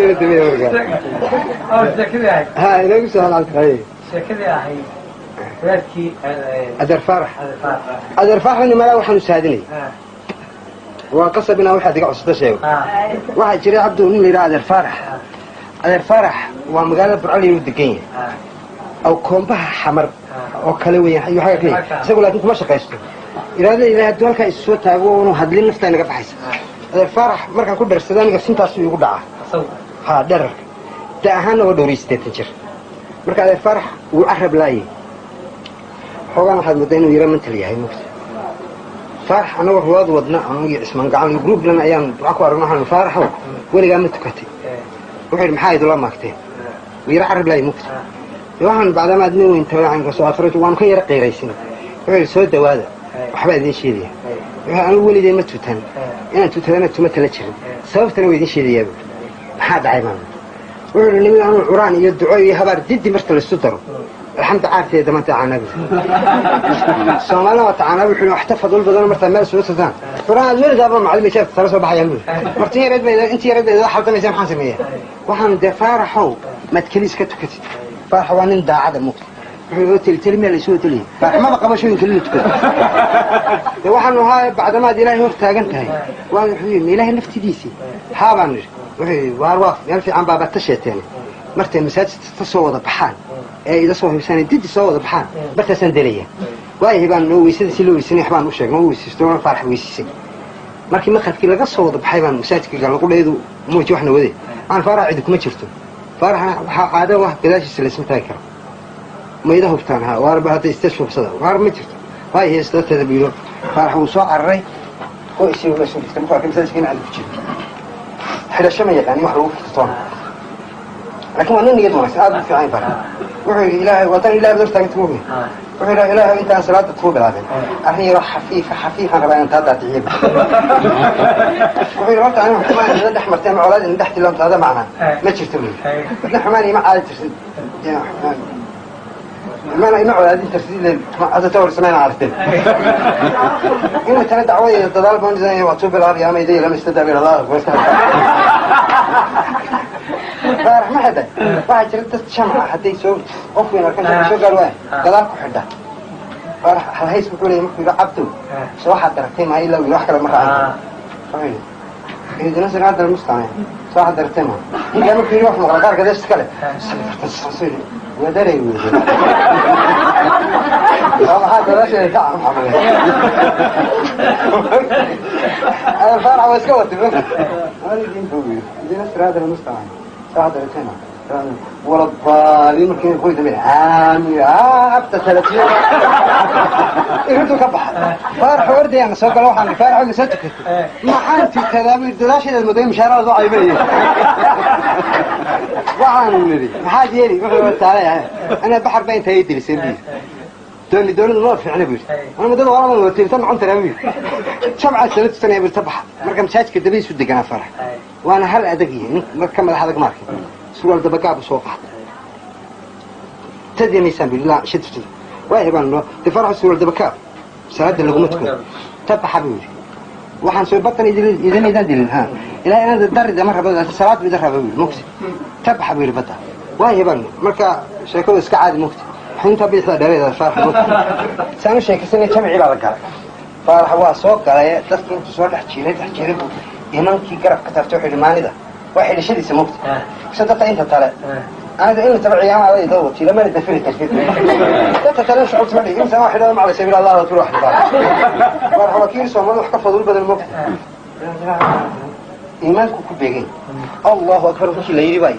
Yara dambeeya markaa. Oo sheekadii ahayd. Ha inagu soo halcabtay. Sheekadii ahayd wadaadkii. Adeer Faarax. Adeer Faarax. Adeer Faarax malaa waxaanu saadinay waa qasab inaan waxaad iga cusubta sheego. Waxaa jiray, Cabdu, nin la yidhaha Adeer Faarax. Adeer Faarax waa magaalada Burcali uu degan yahay aw koombaha Xamar oo kale weeyaan ayuu xagga ka yahay isagu, laakiin kuma shaqaysto. Iraadada Ilahay hadduu halkaa isu soo taago unu hadlin, naftaa naga baxaysa. Adeer Faarax markaan ku dhersado aniga sintaasuu igu dhacaa. Asagu? Ha, dherarka da ahaanna waa 84 jir. Marka Adeer Faarax wuu carab laayay xoogaan, waxaad moodaa inuu yaro mental yahay mugta. Faarax anagoo ruwaad wadna, anagii Cismaan Gacan iyo grouplan, ayaan duca ku aragno. Waxaan: "Faaraxow, weligaa ma tukatay?" Wuxuu yidhi: "Maxaa idula maagteen?" Wuu yaro carab laayay mugta. Waxaan bacdamaad nin weyn tahay soo akhriyo, waanu ka yaro qiiraysin. Wuxuu yidhi: "Soo dawaada, waxbaa idiin sheedaya." Wuxuu: "Anigu weligay ma tutan, inaan tutadana tuma tala jirin, sababtana waa idiin sheedayaa." Buuri: "Maxaa dhacay?" Maan wuxuu yidhi: "Nimin anuu curaan iyo duco iyo habaar didi marka laisu daro, alxamdu caarteeda dama tacaanaa." Buuri: "Soomaalina waa tacaanaa." Wuxuu wax ta fadl badan martaa meel soo tataan curaan aad weligaaba macalin jeebka tala soo baxayaan. Buuri: "Martin yareed bay intii yareed bay xaldamaysa, maxaan sameeyaa?" Waxaan dee: "Faaraxow, maad keli iska tukatid?" Faarax waa nin daacada mugta. Wuxuu teli teli meel laysu teliya. Faarax maba qabashooyin keli la tukado. De waxaanu ahaa bacdamaad Ilaahay hor taagan tahay waa. Wuxuu yidhi: "Ilaahay naftidiisii haa." Baan nidhi. Wuxuu yidhi: "Waar waa meel fiican baaba ta sheeteen, martay masaajidka ta soo wada baxaan ee ida soo hibsanay didi soo wada baxaan, markaasaan delaya." Waayahay baan noo weysada si loo weysanay waxbaan u sheegnay, oo weysaysto Faarax weysiisay. Markii maqadkii laga soo wada baxay baan masaajidka galnay, qudhaydu muuji waxna wade. Aan Faarax cidi kuma jirto. Faaraxna waxaa caado wax gadaashiisa laysma taagi karo. Mayda hubtaan? Ha, waarba hadda istees hubsada, waar ma jirto. Waayahay, istateeda buu yidhi. Faarax wuu soo cararay oo isiga la soo dhigtay. Markuu arkay masaajidka in cidi ku jirto, xidhasho ma yaqaanin wax lagu furtoona, laakiin waa nin niyad wanaagsan, aad u fiican. Faarax wuxuu yidhi: "Ilaahay wadan, Ilahay hor taaganta moogna." Wuxuu yidhi: "Ilaahay, intaan salaada kuu bilaabin arrin yaroo xafiifa xafiifan rabaa inaan taa daadiciyo." Wuxuu yidhi: "Horta aniga xumaan ina dhex martay ama colaad ina dhex tiloontaada macnaa ma jirto." Buu yidhi: "Dadna xumaan ima caadi tirsid, xumaan ima colaadin tirsid, hadda ta hor samayna aragteen ina tana dacwadeeda dadaal baan waa tuu bilaabaya ama idaya lama istadaabay." Allah akbar. Faarax ma xidhay. Waxaa jira dad jamca hadday soo qof weyn arkan soo gaar waaya gadaal ku xidha. Faarax halhays wuxuu leeyahy markuu yidhi: "Cabdow, soo waxaad daratay maa ilaa wax kale ma raacin." Wuxuu yidhi: "اهدنا الصراط المستقيم, soo waxaad daratay maa." Ninkaa markuu yidhi wax maqla qaar gadees kale wadaray weyde waa maxaa gadaasheeda ka camxamay. Faarax waa iska watay. اهدنا الصراط المستقيم, soo waxaad daratay maa ولا الضالين. Markii qoy dambe aamiin abta 30 irintu ka baxay. Faarax ordayaan soo galo. Waxaan: "Faarax, ma soo tukatay?" "Maxaan tukadaa?" buu yidhi. "Dadaasheeda mooday mushaarada soo caybanaya." Waxaanu nidhi: "Maxaad yeeli?" Wuxuu taalay: "Ana baxar baa intaa ii dilisay," buu yidhi. "Dooni doonida ma fiicna," buu yidhi. "Ana muddada walaba watiirta noqon taraa," buu yidhi. "Jamcaad sala tusanaya," buu yidhi. Tabaxa marka masaajidka dabadiisu deganaa Faarax, waana hal adag yihi nin marka madax adag maarkay. Surwaal dabagaabu soo qaatay. Tadii maysaan buu yidhi shid waayahay baan noo de. Faarax surwaal dabagaab salaada laguma tukado. Tabaxa buu yidhi: "Waxaan soo batan idin idaan dilin ha ilaa inaan darida ma rabo, salaad buu idan raba," buu yidhi. "Mugti tabaxa," buu yidhi. "Badda waayahay baan." Marka sheekadu iska caadi mugti xunta bidixda dheereeda. Faarax mugti saan u sheekaysanay, jamcii baa la galay. Faarax waa soo galay. Dadkii intuu soo dhex jiiray dhex jiiray buu imankii garab ka taabtay. Wuxuu yidhi: "Maanida waa xidhashadiisa mugti mise dadka inta tale aniga in taba ciyaama aday dad wati lamana dafiri kartid dadka tale shucuurta ma dhigi inta waa xidhada maclaysa bil Allah tul wax Faarax waa kii Soomaalida wax ka fadl badan mugti iimaanku ku beegay. Allahu akbar markii la yidhi bay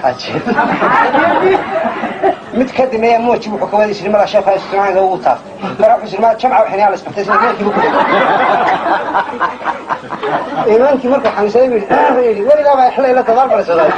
xaaje mid ka dimeeya mooji. Wuxuu ka wadi jiray mala sheekha isticmaalka ugu taaftay. Farax wuxuu ma jamca waxay la isqabtay isna iimaankii ku dhigay. Iimaankii markuu xanuunsaday buu yidhi: "Weligaa baa ixla ila dadaal balaysaday."